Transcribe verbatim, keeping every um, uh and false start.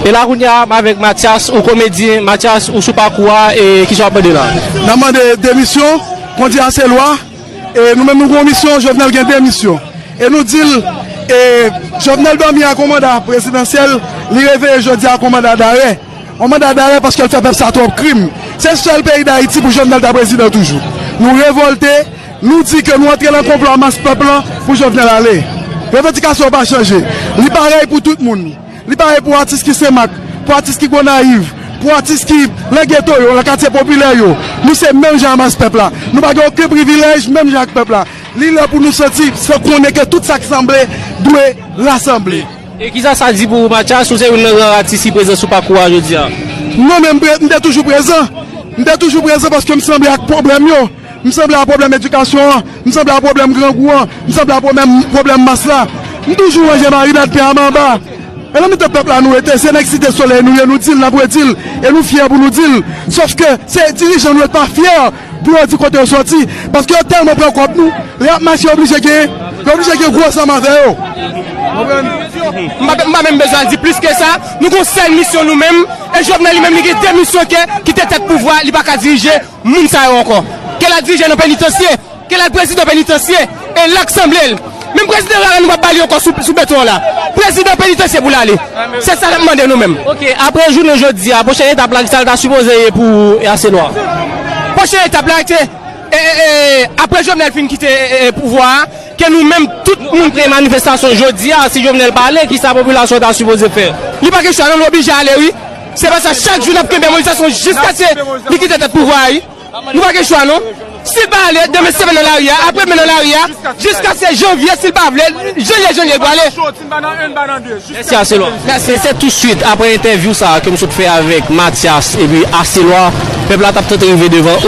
E la kounye a, m avèk Mathias, ou komedyen. Mathias, ou sou pakou a, e kisa w ap mande la? N ap mande demisyon, kondi a se lwa. E nou menm nou gen yon misyon, Jovenel gen de misyon. E nou di l, e Jovenel dòmi ak yon manda prezidansyèl, li reveye jodi a ak yon manda darè. Yon manda darè paske l fè pèp sa twòp krim. Se sèl peyi Dayiti pou Jovenel ta prezidan toujou. Nou revòlte, nou di ke nou antre nan konplo a mas pèp lan pou Jovenel ale. Revandikasyon yo pa chanje. Li parèy pou tout moun. Li parèy pou atis ki Senmak, pou atis ki Gonayiv, pou atis ki nan geto yo, nan katye popilè yo. Nou se menm jan a mas pèp la. Nou pa gen okenn privilèj menm jan ak pèp la. Li lè pou nou santi, se konnen ke tout sa k sanble dwe rasanble. E kisa sa di pou ou, Mathias, ou se youn nan gran atis ki prezan sou pakou a jodi a? Non, men m pre- m te toujou prezan. M te toujou prezan paske m sanble ak pwoblèm yo. M sanble a pwoblèm edikasyon an, m sanble a pwoblèm grangou an, m sanble a pwoblèm, pwoblèm mas la. M toujou ranje marinad pen an m anba. E nan mitan pèp la nou rete, se nèg Site Solèy nou ye, nou di l, n ap redi l, e nou fyè pou nou di l. Sòf ke se dirijan nou yo t pa fyè pou yo di kote yo sòti, paske yo tèlman pran kòb nou, lè y ap mache yo oblije genyen, yo oblije gen gwo zam avè yo. Konprann? M pa, m pa menm bezwen al di plis ke sa, nou gon sèl misyon nou menm, e Jovenel li menm li gen de misyon ke kite tèt pouvwa, li pa ka dirije moun sa yo ankò. Ke l al dirije nan penitansye, ke l al prezidan penitansye, e l ak sanble l. Menm prezidan rara nou p ap ba li ankò sou, sou beton an la. Prezidan penitansye pou l ale. Se sa n ap mande nou menm. Ok, apre jounen jodi a, pwochen etap la, kisa l ta sipoze ye pou Aselwa? Pwochen etap la, se, e, e, e, apre Jovenel fin kite, e, e, pouvwa a, ke nou menm, tout moun. Apre manifestasyon jodi a, si Jovenel pa ale, kisa popilasyon ta sipoze fè? Li pa gen chwa non, li oblije ale wi. Se pa sa, chak jou n ap kenbe mobilizasyon jiskaske li kite tèt pouvwa a wi. Nou pa gen chwa non. Si l pa ale, demen se demen nan lari a, apre demen nan lari a, jiskaske janvye, si l pa vle, janvye, janvye l prale. Mèsi Aselwa. Mèsi. Se tou swit apre entèvyou sa a ke m sot fè avèk Mathias epi Aselwa, pèp la t ap tante rive devan